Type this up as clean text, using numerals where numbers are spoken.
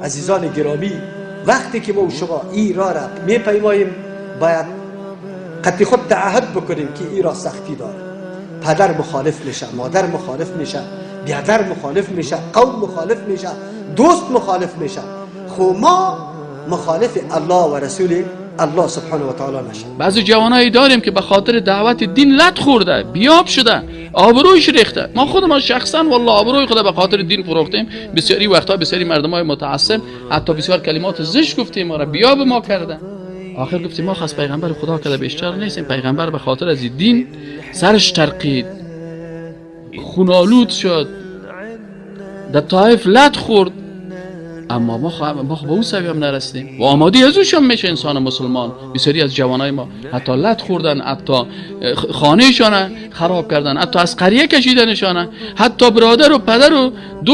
Азизони гиромӣ, вақте ки мо шумо ин роҳ را мепаймоем, бояд қатъи худ таъаҳҳуд бикунем, ки ин роҳ сахтӣ дорад. Падар мухолиф меша, модар мухолиф меша, биёдар мухолиф меша, қавм мухолиф меша, дӯст мухолиф меша. Хо мо мухолифи Аллоҳ ва расули Аллоҳ субҳонаҳу ва таъоло нашем. Баъзе ҷавонایی дорем, ки ба хотири даъвати дин лат хӯрда, биёб шуда, обрӯяш рехта. Мо худамон шахсан, валлоҳ, обрӯи худа ба хотири дин фурӯхтем. Бисёри вақтҳо бисёри мардумои мутаассиб ҳатто бисёр калимоти зишт гуфтем, моро биёб мо карда. Охир гуфтем, мо аз пайғамбари Худо када бештар нестем. Пайғамбар ба хотир аз дин сараш тарқид, хунолуд шуд, дар Тоиф лат хӯрд, аммо мо ба ӯ савиям нарасидем ва омодаи аз ӯшам меша инсони мусулмон. Бисёри аз ҷавонои мо ҳатто лат хӯрдан, ҳатто хонаашона хароб кардан, ҳатто аз қария кашиданашона, ҳатто бародару падару дӯст.